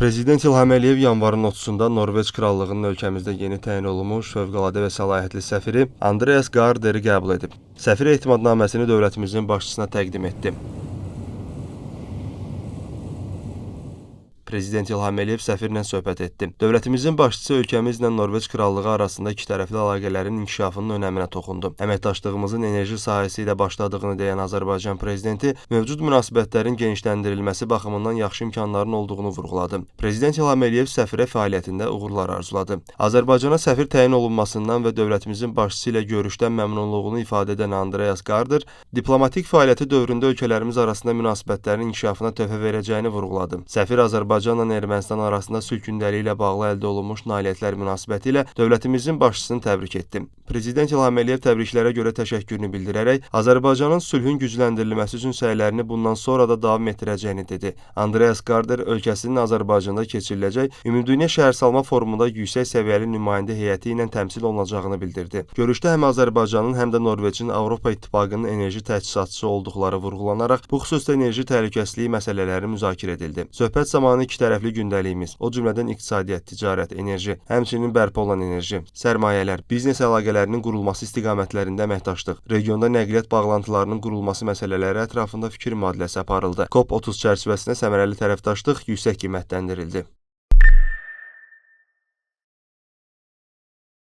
Prezident İlham Əliyev yanvarın 30-da Norveç Krallığının ölkəmizdə yeni təyin olunmuş fövqəladə və səlahiyyətli səfiri Andreas Garderi qəbul edib. Səfir etimadnaməsini dövlətimizin başçısına təqdim etdi. Prezident İlham Əliyev səfirlə söhbət etdi. Dövlətimizin başçısı ölkəmizlə Norveç Krallığı arasında ikitərəfli əlaqələrin inkişafının önəminə toxundu. Əməkdaşlığımızın enerji sahəsi ilə başladığını deyən Azərbaycan prezidenti mövcud münasibətlərin genişləndirilməsi baxımından yaxşı imkanların olduğunu vurğuladı. Prezident İlham Əliyev səfirə fəaliyyətində uğurlar arzuladı. Azərbaycana səfir təyin olunmasından və dövlətimizin başçısı ilə görüşdən məmnunluğunu ifadə edən Andreas Garder diplomatik fəaliyyəti dövründə ölkələrimiz arasında münasibətlərin inkişafına töhfə verəcəyini vurğuladı. Səfir Azərbaycanla Ermənistan arasında sülh gündəliyi ilə bağlı əldə olunmuş nailiyyətlər münasibətilə dövlətimizin başçısını təbrik etdi. Prezident İlham Əliyev təbriklərə görə təşəkkürünü bildirərək Azərbaycanın sülhün gücləndirilməsi üçün səylərini bundan sonra da davam etdirəcəyini dedi. Andreas Garder ölkəsinin Azərbaycanda keçiriləcək Ümumdünya Şəhərsalma Forumunda yüksək səviyyəli nümayəndə heyəti ilə təmsil olunacağını bildirdi. Görüşdə həm Azərbaycanın, həm də Norveçin Avropa İttifaqının enerji təchizatçısı olduqları vurğulanaraq bu xüsusda enerji təhlükəsizliyi məsələləri müzakirə edildi. Söhbət zamanı ikitərəfli gündəliyimiz, o cümlədən iqtisadiyyat, ticarət, enerji, həmçinin bərpa olunan enerji, sərmayələr, biznes əlaqələrinin qurulması istiqamətlərində əməkdaşlıq, regionda nəqliyyat bağlantılarının qurulması məsələləri ətrafında fikir mübadiləsi aparıldı. COP30 çərçivəsində səmərəli tərəfdaşlıq yüksək qiymətləndirildi.